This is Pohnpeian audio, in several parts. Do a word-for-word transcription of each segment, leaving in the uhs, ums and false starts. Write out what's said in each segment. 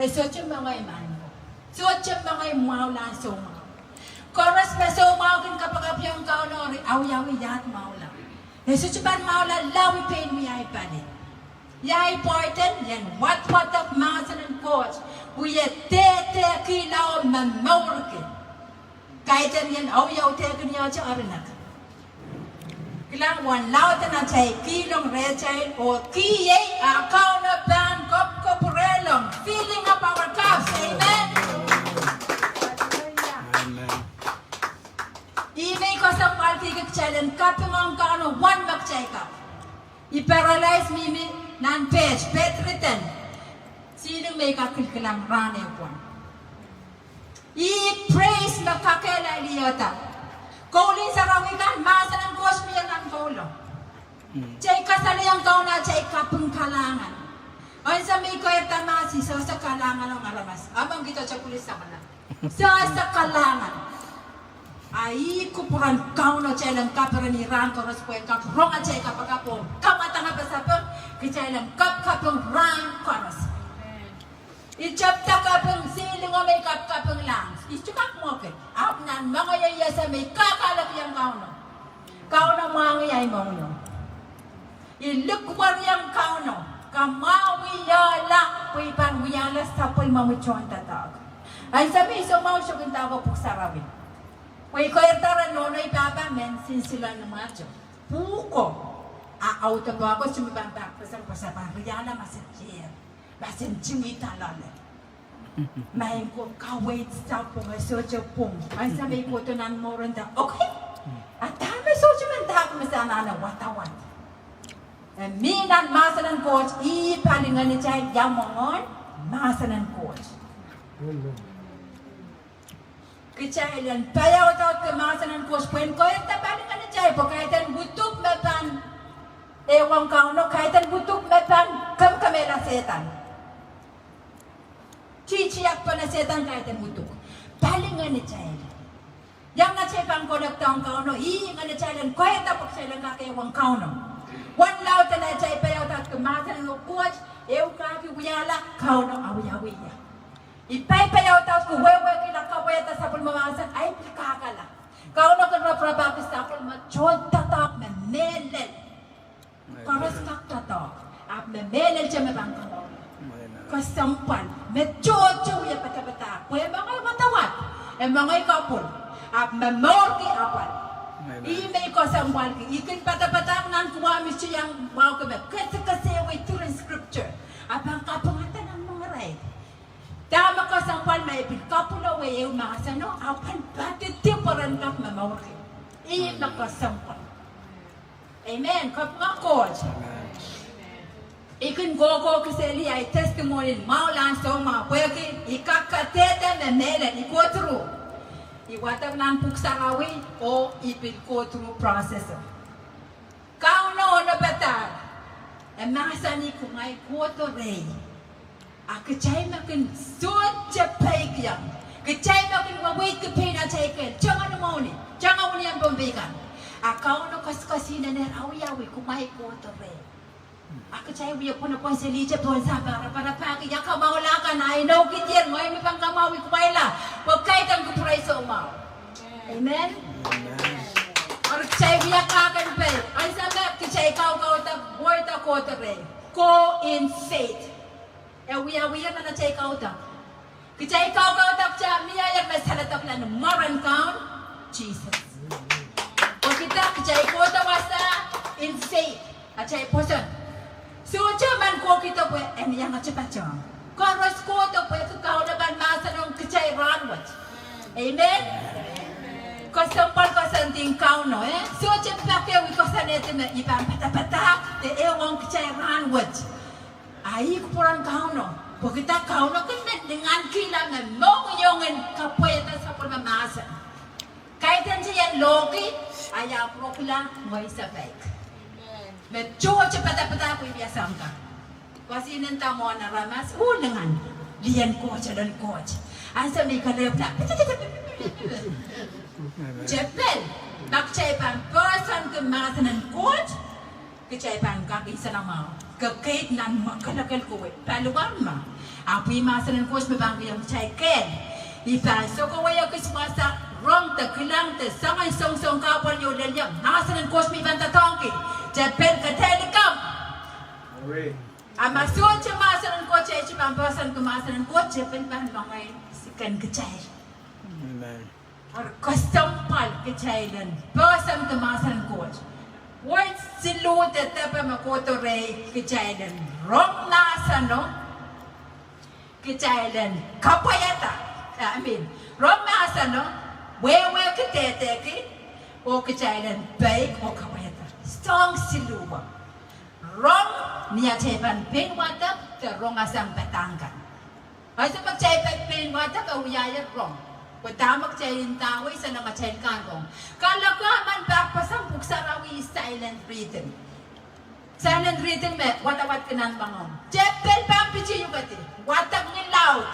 E sohte mengei mwahu. Sohte mengei mwahulahn soumwahu. Koaros me soumwahu kin kapakapkiong Kauno eri awiawi iahd mwahula. E sohte pahn mwahula lao I pein wia ei pali. Ia ei pwoaten? Ien wadwadek mahsen en Koht, wie dehdehkihla oh momourki. Kaidehn ien awiawi dehkin iahte eri neke. Kilang, wen laud en atail kihlong rehtail oh kihiei, a Kauno pahn kopkopwurelong, filling up our cups. Amen. Amen. Ih me I kesempwalki kitail en kaping ong Kauno wen me kitail kak. Ih paralyzed mihmi nan pet, bedridden. Siling me I kak kilkilang rahn ehu pwon. Ih praise me kakehlailihada. Koul en sarawi kan, mahsen en Koht mie nan koulo. Kitail kasalehiong Kauno atail kaping kalahngan. Ansou me I koirda mahs, I sehse kalahngan ong aramas. Among kihdo te pwili samwala. Sehse kalahngan. A ih kupwuren Kauno kitail en kaperen ih rahn koaros pwe en kak rong atail kapakap oh kamwadangete sapeng, kitail en kapkaping rahn koaros. I tepda kaping, silingo me I kapkaping lahng, I sohte kak mwekid. Ahpw nan moangeiei ese me I kakalekiong Kauno. Kauno, mwahngih ahi mohngiong. I likwerihong Kauno, kamwahwihala pwe I pahn wiahla sapwellimomwi tohndoadoahk. Ansou me I soumwahu, I sohte kin dahko Pwuhk Sarawi. Pwe I koirda ren nohno oh pahpa men sinsile ni mwahte. Pwuhko a audepe ko, sohte me pahn pak pweseng pwe se pahn wiahla mahsen tier, mahsen timwihda loale. Maing ko, kaweid sapwung, e sohte pwung. Ansou me I kohdo nan mour, I nda, okay, a dahme sohte men dahk me se anahne wadawad? E mih nan mahsen en Koht, ih palingehnitail ia mwomwohn mahsen en Koht. Kitail en paiaudaudki mahsen en Koht pwe en koirda palingehnitail pwe kaidehn uduk me pahn ehuong Kauno, kaidehn uduk me pahn kemkemehla Sehdan. Tihtiakpene Sehdan kaidehn uduk. Palingehnitail. Iang atail pahn connect ong Kauno, ih ngehnitail en koirda pwe kitail en kak ehuong Kauno. Wen laud en atail paiaudaudki mahsen en Koht, ehu kak wiahla, Kauno awiawi ie. I paipaiaudaudki, wehwehkihla, kapwaiada sapwellime mahsen, ahi pil kakala. Kauno kin raparapahki sapwellime tohndoadoahk me mehlel. Koaros kak doadoahk, ahpw me mehlelte me pahn kamour. Kesempwal, me tohto wie padapadahk pwe e mengei wadawad, e mengei kapwung, ahpw momourki apwal. Ih me I kesempwalki, I kin padapadahk nan duwau me I iang wahuki me kesekesehwei during scripture, a pahn kapingada nan mengerail. Dahme kesempwal, ma e pil kapwulowei ehu mahseno, a pahn padidi pwe ren kak momourki. Ih me kesempwal. Amen. Kaping ong Koht. I kin kohkohkiseli ahi testimony en mwahulahn soumwahu pwehki I kak kadehde me mehlel, I kohdo through. I wadek nan Pwuhk Sarawi oh I pil kohdo through process. Kauno onopada, e mahsanih, kumwail kohdo rehi. A kitail me kin sohte peikiong, kitail me kin weweidki pein atail kehl, tengeni mwohni, tengeni en Pohnpei kan. A Kauno koasoakoasoi nan awiawi, kumwail kohdo rehi. A kitail wie pwonopwon selihte pohn sampah raparapahki ia kamwahula kan, a inoukihdier ngehi me pahn kamwahwih kumwaila, pwe kaidehn kupwure soumwahu. Amen. Eri kitail wia kak en pei, ansou me kitail kaukaudek, word, kohdo rehi. Go in faith. E wiawi nan atail kaudok. Kitail kaukaudok, kitail mie me saledekla ni mwaren Kaun Sises. Pwehki kitail kohdo wasa in faith, atail pwoson. Sohte men kohkihdo pwe en iangete patohwan. Koaros kohdo pwehki Kauno pahn mahsanihong kitail rahnwet. Amen. Kesempwal koasoandi en Kauno, eh? Sohte pak ehu I koasoanehdi me I pahn padapadahk de ehuong kitail rahnwet. A ih kupwuren Kauno, pwehki Kauno kin men lingankihla me mohngiong en kapwaiada sapwellime mahsen. Kaidehn ien lohki, a ia pwurokla ngehi sapaik. Me sohte padapadahk wie wia soahng kan. Koasoi nan dahme mwohn aramas, oh, lingan, lien Koht, lel Koht. Ansou me I kelehpw, tepel, ma kitail pahn pwoson ki mahsen en Koht, kitail pahn kak insenamwahu. Ke keid nan mwakelekel kowe, paliwar ma. Ahpw ih mahsen en Koht me pahn kihong kitail kehl. I pahn sokowei ekis wasa rong de kilang de soangen songosong kahpwal ieu lel ie, mahsen en Koht me pahn doadoahngki. Tepel kitail kan. A ma sohte mahsen en Koht, kitail sohte pahn poahsoanki mahsen en Koht, tepel pahn mengei siken kitail. Amen. Eri kesempwal kitail en poahsoanki mahsen en Koht. Word siluh de depe me kohdo rehi: kitail en rong mahseno, kitail en kapwaiada, I mean, rong mahseno, wehwehki dehdehki, oh kitail en peik oh kapwaiada. Soahng siluh. Rong ni atail pahn pein wadek de rong sang padahk kan. Ansou me kitail pahn pein wadek e wiahier rong. Pwe dahme kitail ndahwei, se leng atail kan rong. Kalelapak men pak pahsan pwuhk sarawi silent reading. Silent reading me wadawad ki nan moange. Tepel pahn pitih uhkedi. Wadek ni laud.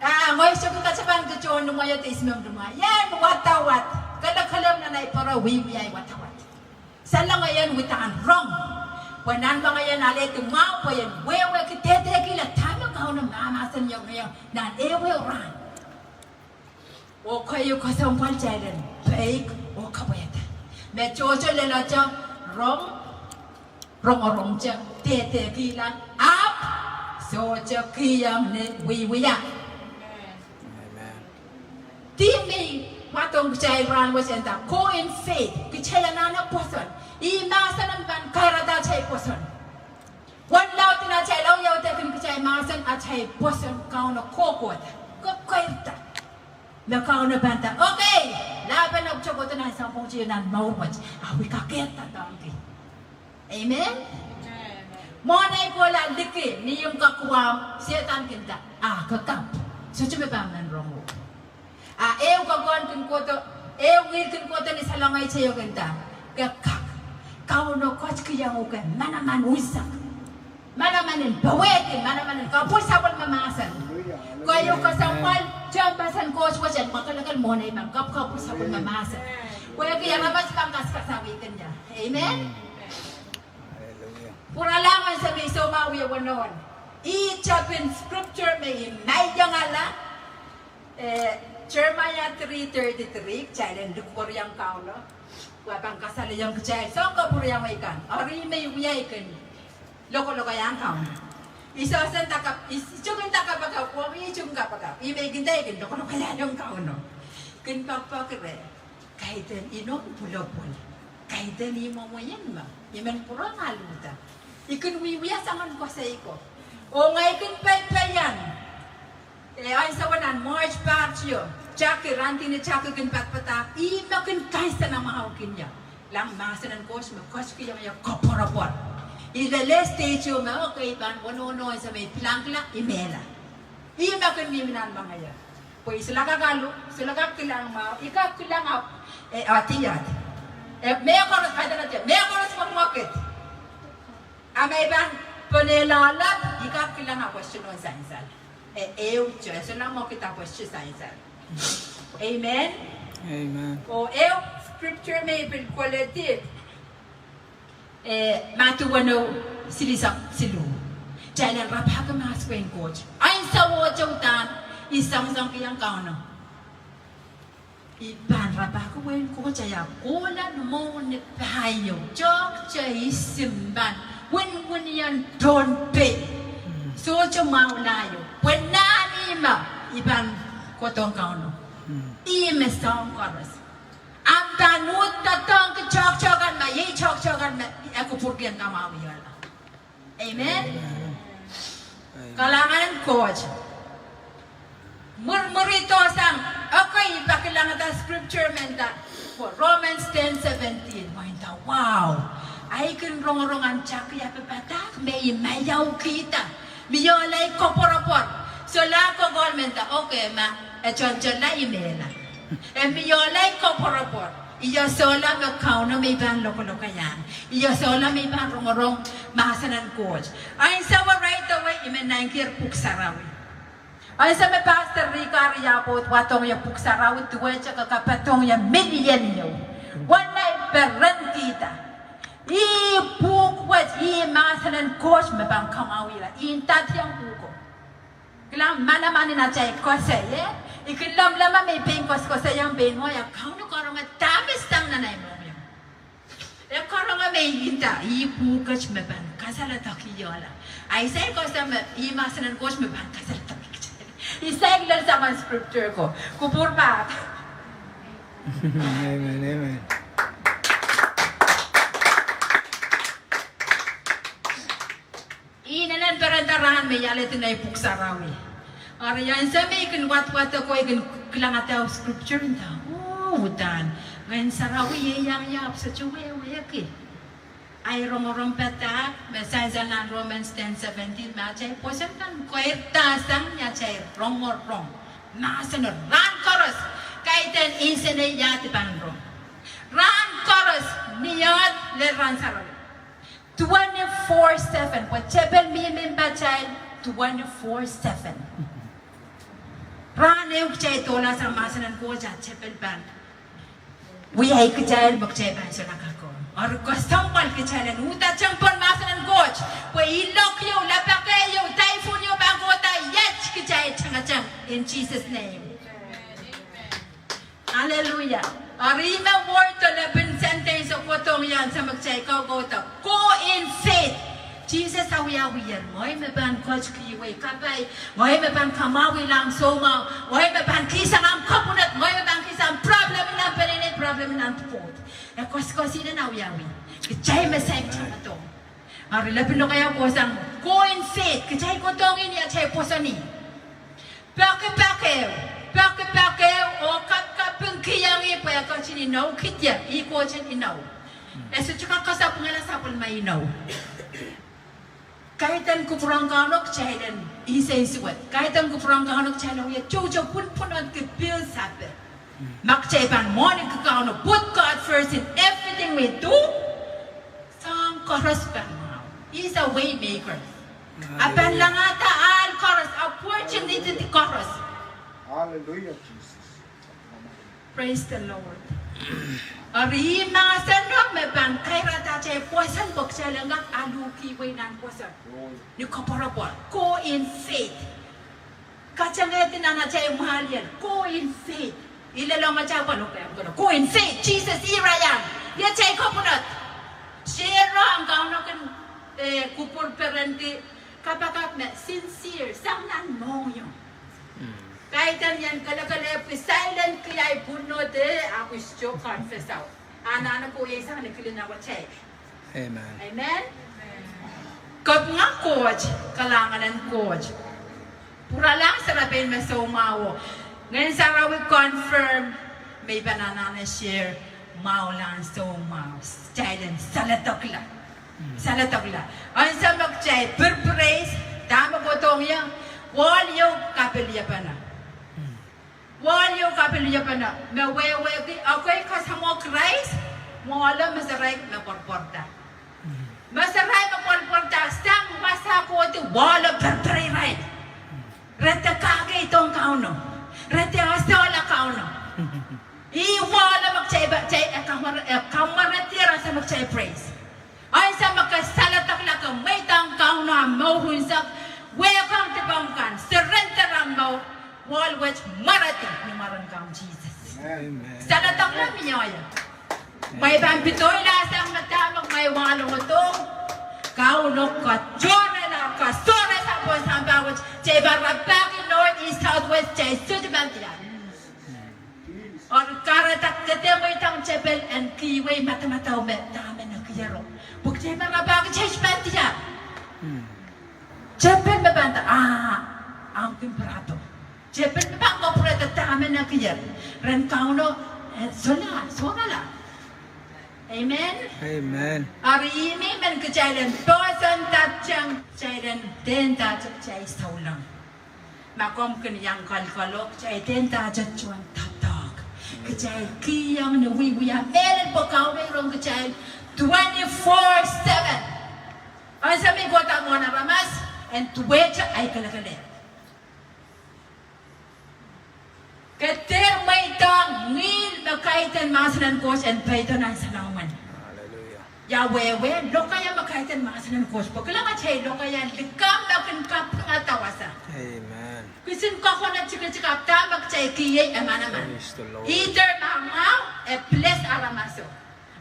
Ah, ngehi sohte kak pahn kihong tohn limwahio de ihs me limwahio. Ien wadawad. Kelekelem nan ahi pere wiwiahi wadawad. Saleng ien uhdahn rong. Pwe nan moange ien alehdi mwahu pwe ien wehwehki dehdehkihla dahme Kauno mahmahsanihong ie nan ehuehu rahn. Oh keieu kesempwal kitail en peik oh kapwaiada. Me tohto lel ata rong, rongorongete, dehdehkihla, ahpw sohte kihong ni wiewia. Amen. Theme me I wadohng kitail rahnwet e nda Go in Faith, kitail anahne pwoson. Ih mahsen me pahn kairada atail pwoson. Wen laud en atail audaudkin kitail mahsen, atail pwoson Kauno kohkohda, kokoirda. Me Kauno pahn nda, okay, lahpene tokohdo nan sapwung te nan mour wet, a I kak kehda doadoahngki. Amen. Mwohn ei kohla liki ni imw kakuwamw, Sehdan kin nda, ah, ke kak, sohte me pahn men rong uhk. A ehu kokohn kin kohdo, ehu ngihl kin kohdo ni salengei teio kin nda, ke kak, Kauno ketikihong uhk manaman unsek. Manaman en powehdi, manaman en kapwursapwil me mahsen. Keieu kesempwal, tehnpasen Koht wet en mwakelekel mwohn ei pahn kap kapwursapwil me mahsen. Pwehki aramas pahn kaskasawihkin ie. Amen. Pwuralahng ansou me I soumwahu wie wonohn, ih tepin scripture me I meiengala, eh, Jeremiah three thirty-three, kitail en likwerihong Kauno, pwe e pahn kasalehiong kitail soang kapwuriamwei kan. Eri me I wia I kin lokolokaiahng Kauno. I sohte nda kap-, I sohte kin nda kapakap, oh I sohte kin kapakap. I me I kin nda I kin lokolokaiahiong Kauno. Kin poakepoake reh, kaidehn inou pwulopwul, kaidehn ih mwomwen me I men pwurehng aluhda. I kin wiewia soangen koasoi ko. Oh ngehi kin peipeian, eh, ansou nan March pahtio, taki, rahn tiahk kin padapadahk, ih me kin kansenamwahukihla mahsen en Koht me ketikihong ie koapworopwor. I lel stage ieu me, okay, I pahn wonohno ansou me I pilangkihla I mehla. Ih me kin mihmi nan moangeie. Pwe I solahr kak alu, solahr kak kilang mwahu, I kak kilang ahpw, eh, adiadi. Eh, mehkoaros, kaidehn adiadi, mehkoaros mwekmwekid. A ma I pahn penehla loalopw, I kak kilang ahpw e sohte nohn sansal. Eh, ehu te, e sohte mwekid ahpw e sohte sansal. Amen. Oh ehu scripture me I pil koledi, eh, Madiu weneu, silihsek siluh. Kitail en rapahki mahs wehin Koht. Ansou oh uhdahn I songosongkihong Kauno, I pahn rapahki wehin Koht, I ahpw kohla mwohni pahieu, toahkte I simpahn winwinien Pohnpei. Sohte mwahulaio, pwe nan ihme I pahn kohdohng Kauno. Ih me soahng koaros. Ahpw pahn uhd doadoahngki toahkte kan me, iei toahkte kan me e kupwurki en kamwahwihala. Amen. Kalahngan en Koht. Mwurimwurdohsang, okay, I pahn kilangada scripture me nda, Romans ten seventeen, me nda, wow. Ahi kin rongorong en taki ah padahk me I meiaukihda, mie ohl ahi koapworopwor. Solahr kokohla me nda, okay, ma e tohntohnla I mehla. E mie ohl ahi koapworopwor. I esehla me Kauno me I pahn lokolokaiahng. I esehla me I pahn rongorong mahsen en Koht. Ansou right away I men naineki pwuhk sarawi. Ansou me Pastor Rika Riappel wadohng ie pwuhk sarawi, duwehte ke kapadohng ie million ieu, wen ahi perendida. Ih pwuhk wet, ih mahsen en Koht me pahn kamwahwihala, ih ndadiong pwuhko. Kilang, manaman en atail koasoi, eh? I kin lamalam me I pein koasokoasoiong pein mwo, ia Kauno karonge dahme sang nan ei mohngiong. E karonge me I nda, ih pwuhk wet me pahn kasalehdohkihla. Ahi sair koasoi me ih mahsen en Koht me pahn kasalehdohkihla. I saik lel soangen scripture ko. Kupwur pak. Amen, amen. I inenen perenda rahn me I alehdi nei pwuhk sarawi. Eri ansou me I kin wadwadek oh I kin kilangada scripture, I nda, oh, uhdahn Ngehn Sarawi ieiang ia ahpw sohte wehwehki. Ahi rongorong padahk me sansal nan Romans ten seventeen, ma atail pwoson kan koirda sang ni atail rongorong mahseno rahn koaros, kaidehn insenei ia di pahn rong. Rahn koaros, ni ohl lel rahn sarawi. Twenty-four seven, pwe tepel mihmi mpatail twenty-four seven. Rahn ehu kitail dohlahsang mahsen en Koht, a tepel pahn wiahiong kitail me kitail pahn solahr kakohng. Eri kesempwal kitail en uhdahn teng pohn mahsen en Koht, pwe ilok ieu, lapak ieu, taifun ieu pahn kohda iet kitail tengeteng, in Jesus' name. Hallelujah. Eri me word o lepin sentence o kohdohng ie ansou me kitail kaukauda, go in faith. Sises a wiawiher, ngehi me pahn ketiket kihwei kapai, ngehi me pahn kamwahwihla ahmw soumwahu, ngehi me pahn kihsang ahmw kapwunod, ngehi me pahn kihsang problem en ahmw peneinei, problem en ahmw pwukoa. E koasoakoasoia nan wiawi kitail me saik tamato. Eri lepin lokaia kohsang, go in faith, kitail kohdohng ih ni atail pwoson ih. Peki peki, peki peki, oh kapikapingkihong ih pwe e ketin inoukihda, ih Koht en inou. E sohte kak kasapwungala sapwellime inou. Kaidehn kupwuren Kauno kitail en insensuwed. Kaidehn kupwuren Kauno kitail en wia toutou pwunpwunodki pihl sape. Ma kitail pahn mwohniki Kauno, put God first in everything we do, soahng koaros pahn mwahu. He is a way maker. A pahn langada ahl koaros, opportunity koaros. Hallelujah, Jesus. Praise the Lord. Eri ih mahseno me pahn kairada atail pwoson pwe kitail en kak alu kihwei nan pwoson. Ni koapworopwor, go in faith. Katengehdi nan atail mwahliel, go in faith. I lelohng atail pwalo, go in faith, Jesus, here I am. Iet ei kapwunod. Sehse ong Kauno kin, eh, kupwur perenki kapakap me sincere, sang nan mohngiong. Kaidehn I en kelekelehpw, silent ki ahi pwunod, eh, ahpw I sohte confess ahi. Anahne kohieng sang ni kilin awatail. Amen. Amen. Kapinga Koht, kalahngan en Koht. Pwuralahng sarapein me soumwahuo. Ngehn Sarawi confirm me I pahn anahne share mwahulahn soumwahu. Kitail en saledekla. Saledekla. Ansou me kitail pil praise, dahme kohdohng ie, wall ieu kapiliepene. Wall ieu kapiliepene, me wehwehki, ekei kasamwo Krais, mwahlo mesarail me pwoarpwoarda. Mesarail me pwoarpwoarda, sang wasa kohdi wahlo perperei irail. Re de kahkeidohng Kauno. Re de esehla Kauno. Ih wahlo me kitail, kitail, e kamware, e kamwaredier ansou me kitail praise. Ansou me ke saledekla ke mweidohng Kauno ahmw mour unsek, wehkohng dipen kan, surrender ahmw mour, wall wet mwaredi ni mwaren Kaun Sises. Amen. Saledekla mie ie. Mwein pahn pidoilahsang me dahme mwein wahlo ngedo. Kauno katohrehla, kasohre sang pohn sampah wet, kitail pahn rapahki North, East, South, West, kitail sohte pahn diar. Eri kahrehda ke dehr mweidohng tepel en kihwei madamadau me dahme nekiero. Pwe kitail me rapahki kitail pahn diar. Tepel me pahn diar, ah, ahmw kin pirado. Tepel me pahn kapwurehda dahme nekier. Ren Kauno, eh, sohla, sohrala. Amen. Amen. Eri ih me I men kitail en pwoson, kitail en dehr kitail souleng. Ma komw kin iang kalkalo, kitail dehr kitail doadoahk. Kitail kihong ni wiewia mehlel pwe Kauno rong kitail twenty-four seven. Ansou me I kohda mwohn aramas, en duwehte ahi kelekelehpw. Ke dehr mweidohng ngihl me kaidehn mahsen en Koht en peido nan salongwen. Hallelujah. Wehwe, lokaia me kaidehn mahsen en Koht, pwe kilang atail lokaia likamw me kin kapingada wasa. Amen. Kisin kokono tikitik, ahpw dahme kitail kihong ie, e manaman. Praise the Lord. Either ma mwahu, e bless aramaso.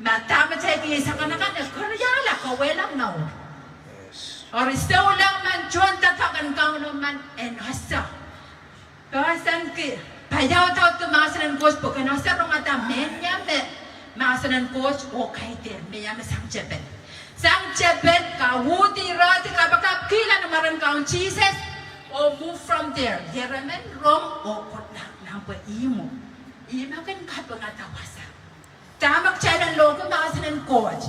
Ma dahme kitail kihong ie sakanakan, e keriahla, kawehla mour. Yes. Eri souleng men tohndoadoahk en Kauno men en ese. Pwe sang ki, paiaudaudki mahsen en Koht, pwe ken ese rongada mehnia me mahsen en Koht oh kaidehn, mehnia me sang tepel. Sang tepel, kauhdi, irehdi, kapakapkihla ni mwaren Kaun Sises, oh move from there. Ieremen rong oh kohlahng nan pwe ihmwo. Ihme kin kapingada wasa. Dahme kitail en lohki mahsen en Koht.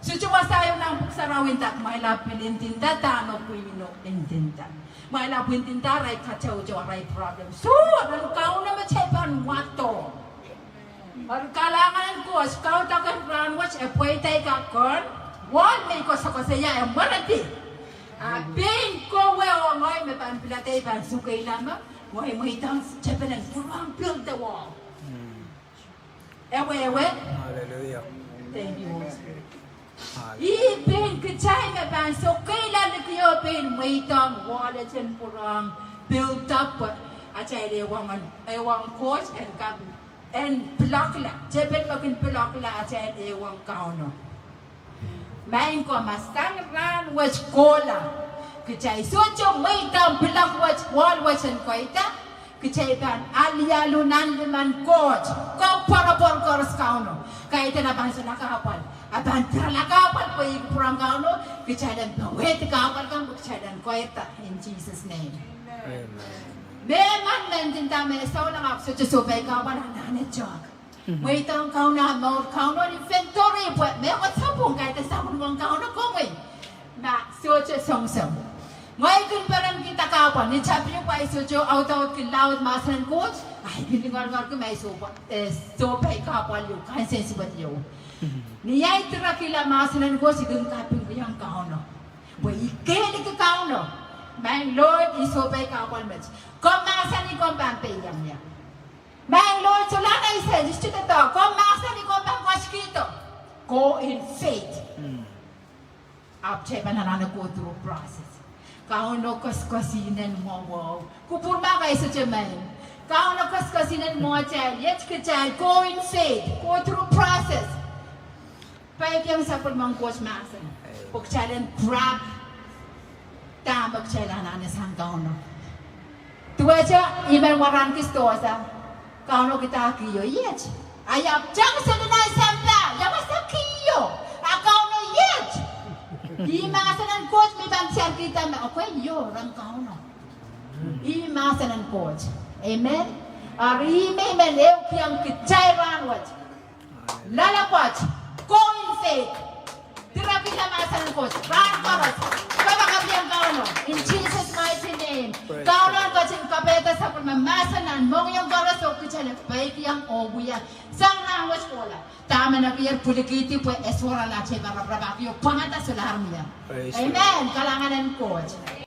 Sohte wasa ieu nan Pwuhk Sarawi ndahki kumwail ahpw pil ndinda dahme pwihno ndinda. Kumwail ahpw ndinda arail kateuto, arail problem. Soh, ren Kauno me kitail pahn wahdo. Eri kalahngan en Koht, kaudok en rahn wet e pweida kan, wall me I koasokoasoia e mweredi. A pein kowe oh ngehi me pahn pilada I pahn sohkeila me, ngehi mweidohng tepel en pwurehng build the wall. E wehwe. Hallelujah. Thank you, Holy Spirit. Hallelujah. Ih pein kitail me pahn sohkeila likio pein mweidohng wall en pwurehng build up, atail ehuong, ehuong Koht en kak, en pilokla, tepel me kin pilokla atail ehuong Kauno. Maing ko, ma sang rahn wet kohla kitail sohte mweidohng pilok wet, wall wet en koahiek, kitail pahn alialu nan limen Koht, koapworopwor koaros Kauno. Kaidehn a pahn solahr kahpwal, a pahn pirala kahpwal pwe ih kupwuren Kauno, kitail en powehdi kahpwal kan pwe kitail en koahiekda, in Jesus' name. Amen. Mehmen me ndinda me souleng ahpw sohte sohpai kahpwal, anahne tehk. Mweidohng Kauno, mour Kauno ni fen doadoahk pwe mehkot sapwung kaidehn sapwung ong Kauno komwi. Ma sohte songosong. Ngehi kin perenkihda kahpwal ni tapio pwe I sohte audaudki laud mahsen en Koht, ahi kin lingeringer ki ma I soh, eh, sohpai kahpwal ieu, kansensuwed ieu. Ni ahi direkihla mahsen en Koht I kin kapingkihong Kauno. Pwe I kehliki Kauno. Maing Lord, I sohpai kahpwal met. Komw mahsanih komw pahn peiang ie. Maing Lord, solahr ngehi se, I sohte doadoahk, komw mahsanih komw pahn koasoiakihdo. Go in faith. Ahpw kitail pahn anahne go through process. Kauno koasoakoasihnen mwowe. Kupwur ma kaisehn maing. Kauno koasoakoasihnen mwowe, kitail, iet kitail, go in faith, go through process. Peikiong sapwellimomwi Koht mahsen. Pwe kitail en grab dahme kitail anahne sang Kauno. Duwehte I men waranki sidohsa, Kauno kidahkio iet. A I ahpw tang seli nan sampah, ia wasa kihdo. A Kauno iet. Ih mahsen en Koht me I pahn diarkihda me, okay, io, rong Kauno. Ih mahsen en Koht. Amen. Eri ih me I men ehukiong kitail rahn wet. Loalopwoat, go in faith. Direkihla mahsen en Koht rahn koaros. Kapakapkiong Kauno. In Jesus' mighty name. Praise the Lord. Kauno en ketin kapaiada sapwellime mahsen nan mohngiong koaros oh kitail en peikiong oh wia sang rahn wet kohla. Dahme nekier pwilikihdi pwe e sohrala atail pahn raparapahki oh pwangada solahr mie. Praise the Lord. Amen. Kalahngan en Koht.